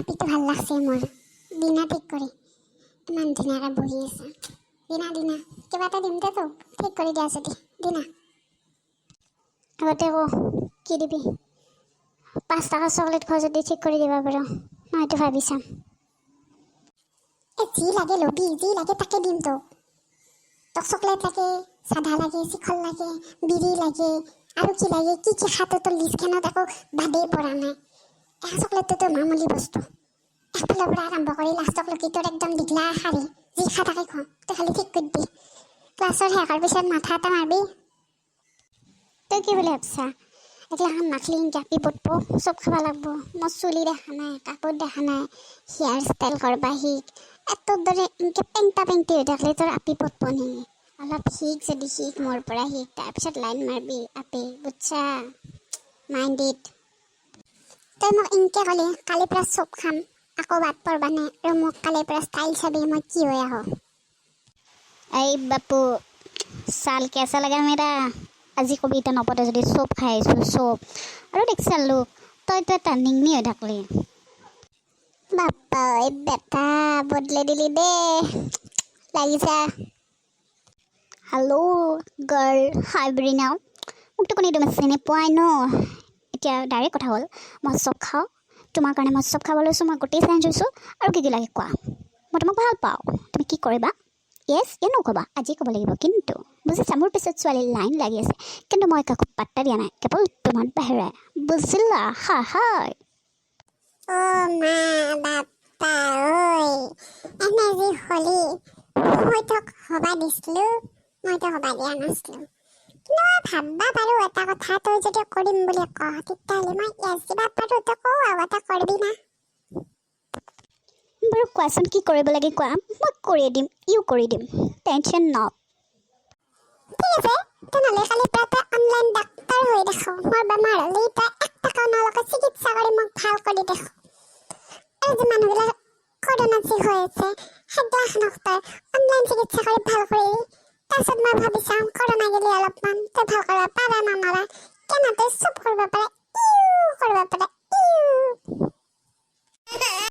আপিটো ভাল লাগছে মোৰ। দিনা ঠিক কৰি, ইমান ধুনীয়াকৈ বহি আছে। দিনা, দিনা, কিবা এটা দিম দে তোক, ঠিক কৰি দিয়া যদি দিনা। আগতে ক, কি দিবি? 5 টকা চকলেট খোৱা যদি ঠিক কৰি দিব পাৰোঁ, মই সেইটো ভাবি চাম। এ, যি লাগে ল'বি, যি লাগে তাকে দিম তোক। তোক চকলেট লাগে, চাধা লাগে, চিখৰ লাগে, বিড়ি লাগে, আৰু কি লাগে? কি কি খাতো, তোৰ লিষ্টখনত একো বাদেই পৰা নাই। এখন চকলেটটোতো মামুলি বস্তু। একফালৰ পৰা আৰম্ভ কৰি লাষ্টক লৈকে তোৰ একদম দীঘলা শাৰী, যি খা তাকে খোৱা। তই খালি ঠিক কৰি দি। ক্লাছৰ শেষৰ পিছত মাথা এটা মাৰবি। তই কি বুলি ভাবছা? এগিলাখান নাখলি আপি পটব? চব খাব লাগব। মই চুলি দেখা নাই, কাপোৰ দেখা নাই, হেয়াৰ ষ্টাইল কৰবা শিক। তোৰ দৰে এনেকে পেংটা পেংটি হৈ থাকিলে তোৰ আপি পটব নেকি? অলপ শিক যদি শিক, মোৰ পৰা শিক, তাৰপিছত লাইন মাৰবি আপি, বুজছা? Mind it. তই মোক ইনকে ক'লি, কালিৰ পৰা চব খাম, আকৌ বাদ পৰবা নাই। আৰু মোক কালিৰ পৰা ষ্টাইল চাবি, মই কি হৈ আহোঁ। এই বাপু, চাল কেঁচা লগা মেৰা। আজি কবি এতিয়া নপতে যদি চব খাই আহিছোঁ চব। আৰু দেখছা লোক, তইতো এটা নিংনি হৈ থাকলি। বাপ্পা ঐ বেটা, বদলে দিলি দে, লাগিছা। হেল্ল' গাৰ্ল, হাই ব্ৰিনা। মোকতো কোনে তুমি চিনি পোৱাই ন? এতিয়া ডাইৰেক্ট কথা হ'ল, মই চব খাওঁ। তোমাৰ কাৰণে মই চব খাব লৈছোঁ, মই গোটেই চেঞ্জ হৈছোঁ। আৰু কি কি লাগে কোৱা? মই তোমাক ভাল পাওঁ। তুমি কি কৰিবা? য়েছ য়া নো ক'বা, আজি ক'ব লাগিব কিন্তু, বুজিছা? মোৰ পিছত ছোৱালীৰ লাইন লাগি আছে, কিন্তু মই কাকো পাত্তা দিয়া নাই, কেৱল তোমাৰ বাহিৰে, বুজিলা? হয় হয়। অ' মা, বাপ্পা ঐ, এনে যি হলি, মই তোক হবা দিছিলোঁ? মইতো হবা দিয়া নাছিলোঁ। কিন্তু মই ভাববা পাৰোঁ এটা কথা, তই যদি কৰিম বুলি কহ, তেতিয়াহ'লে মই য়েছ দিবা পাৰোঁ। তই কওঁ আৰু এটা, কৰিবি না? বাৰু কোৱাচোন, কি কৰিব লাগে কোৱা, মই কৰিয়ে দিম, ইও কৰি দিম, টেনশ্যন not. ঠিক আছে তেনেহ'লে, কালিৰ পৰা তই অনলাইন ডাক্তৰ হৈ দেখো। মোৰ বেমাৰ হ'লে তই 1 টকাও নলগাকৈ চিকিৎসা কৰি মোক ভাল কৰি দেখো। আৰু যে মানুহবিলাক কৰোণাত যি হৈ আছে, সেইগিলাখনক তই অনলাইন চিকিৎসা কৰি ভাল কৰি। তাৰপিছত মই ভাবি চাম, কৰোণা গেলি অলপমান তই ভাল কৰিব পাৰা না নৰা। কেনে তই চব কৰিব পাৰা, ইউ কৰিব পাৰা, ইউ।